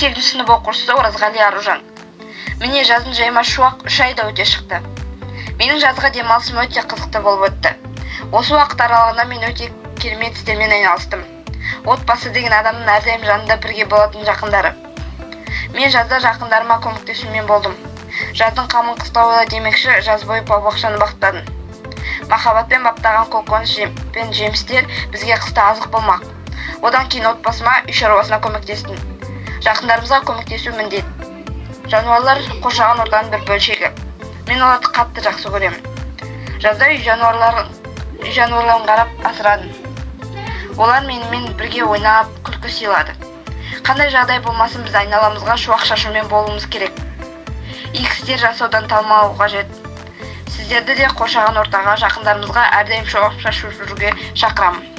Сегізінші сынып оқушысы Оразғали Аружан. Міне, жаздың жайма шуақ 3 ай да өте шықты. Менің жазғы демалысым өте қызықты болып өтті. Осы уақыт аралығында мен өте керемет істермен айналыстым. Отбасы деген адамның әрдайым жанында бірге болатын жақындары. Мен жазда жақындарыма көмектесумен болдым. Жаздың қамын қыста ойла демекші, жаз бойы бау-бақшаны баптадым. Махаббатпен баптаған көкөніс пен жемістер бізге қыста азық болмақ. Одан кейін отбасыма үй шаруасына көмектестім. Жақындарымызға көмектесу міндет. Жануарлар қоршаған ортаның бір бөлшегі. Мен оларды қатты жақсы көремін. Жазда үй жануарларын қарап асырадым. Олар менімен бірге ойнап, күлкі сыйлады. Қандай жағдай болмасын, біз айналамызға шуақ шашумен болуымыз керек. Игі істер жасаудан талмау қажет. Сіздерді де қоршаған ортаға, жақындарымызға әрдайым шуақ шашып жүруге шақырамын.